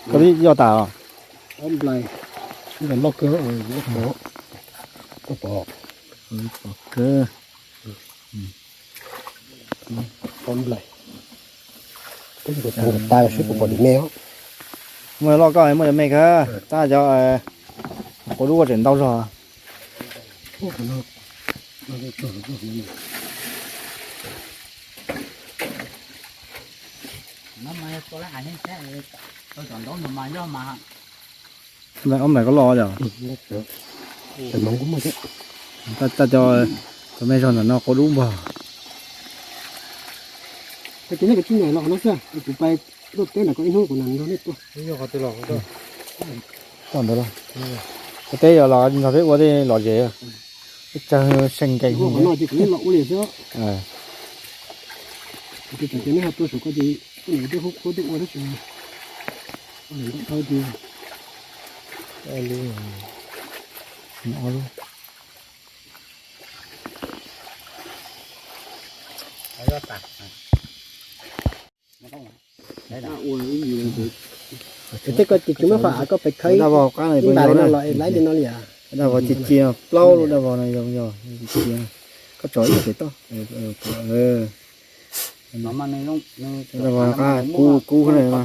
Koj twb yoj tas os? Loj kawg, pom kawg. Muaj loj koj muaj cov me kawg, tab cov quav dub tseem ntau zog. Ob nplaim koj loj yom? Tab cov, cov me zog ntawm no quav dub npog. Koj ces nej koj tsis nyam los qhov no xwb, kuv pais luaj teb ntawm koj ib hnub kuv mam nrog nej tuaj. Koj ntawd los, koj teb yog los nrog peb ua tej lom zem, ib tsawg seej nkees. Ua qhov no ces kuv los ua li xwb. Kuv tsis tau tias nej ho tuaj saum koj ces koj niam tej qub qhuab tej ua tab sis ua ntau dhau ces Tej ko ces tsis muaj qhov av koj pais khawb ib nta li no los laiv li no li as. Dab vog ci ci no plaub lub dab vog no yog, koj tso ib pem toj. Dab vog qab kub kub na.